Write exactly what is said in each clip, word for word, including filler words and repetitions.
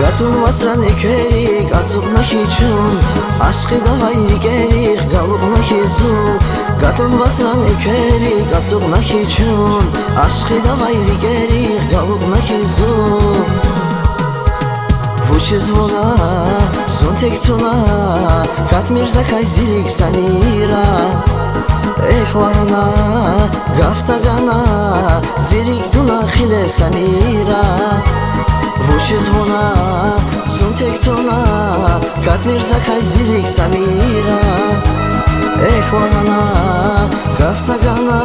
Гатун вацран экверик ацукьна хьи чун, ашкъидавай рикӀерихъ галукьна хьи зун. Гатун вацран экверик ацукьна хьи чун, ашкъидавай рикӀерихъ галукьна хьи зун. Вучиз вуна зун тек туна, Катмирзакай зи рикӀ Самира? Эхь лагьана, гаф тагана, зи рикӀ туна хъиле, Самира. Вучиз вуна зун тек туна, Катмирзакай зи рикӀ Самира? Эхь лагьана, гаф тагана,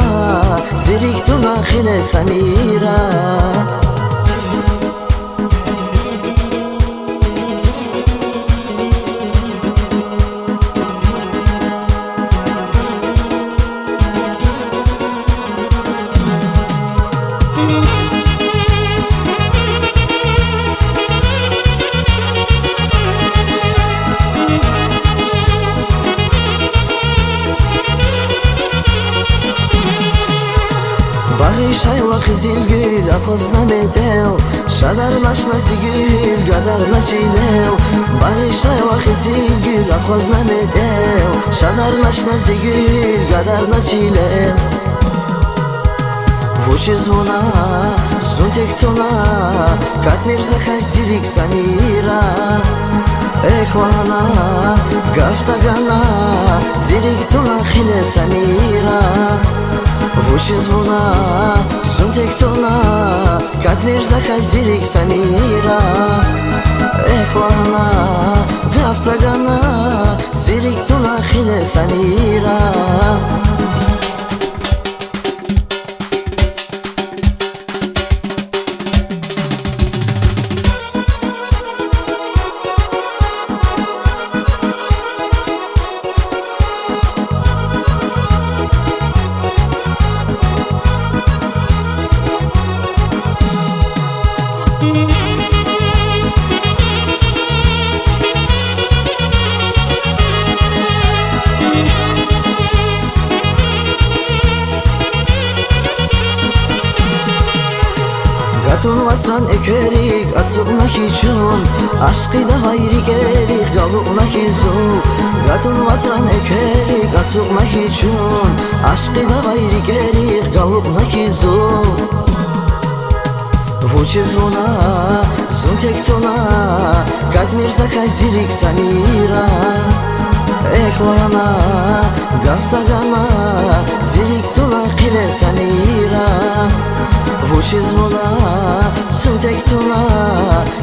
зи рикӀ туна хъиле, Самира. Багъишайла къизилгуьл, акъвазна метӀел, шадарначна зи гуьгьуьл, гадарна чилел. Багъишайла къизилгуьл, акъвазна метӀел, шадарначна зи гуьгьуьл, гадарна чилел. Вучиз вуна зун тек туна, Катмирзакай зи рикӀ Самира? Эхь лагьана, гаф тагана, зи рикӀ туна хъиле, Самира. Вучиз вуна зун тек туна, Катмирзакай зи рикӀ Самира? Эхь лагьана, гаф тагана, зи рикӀ туна хъиле, Самира. Гатун вацран экверик ацукьна хьи чун, ашкъидавай рикӀерихъ галукьна хьи зун. Гатун вацран экверик ацукьна хьи чун, ашкъидавай рикӀерихъ галукьна хьи зун. Вучиз вуна зун тек туна, Катмирзакай зи рикӀ Самира? Эхь лагьана, гаф тагана, зи рикӀ туна хъиле, Самира. Вучиз вуна зун тек туна,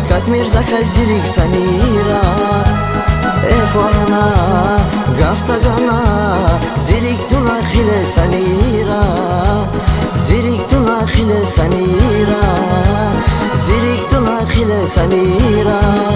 Катмирзакай зи рикӀ Самира? Эхь лагьана, гаф тагана, зи рикӀ туна хъиле, Самира. Зи рикӀ туна хъиле, Самира. Зи рикӀ туна хъиле, Самира.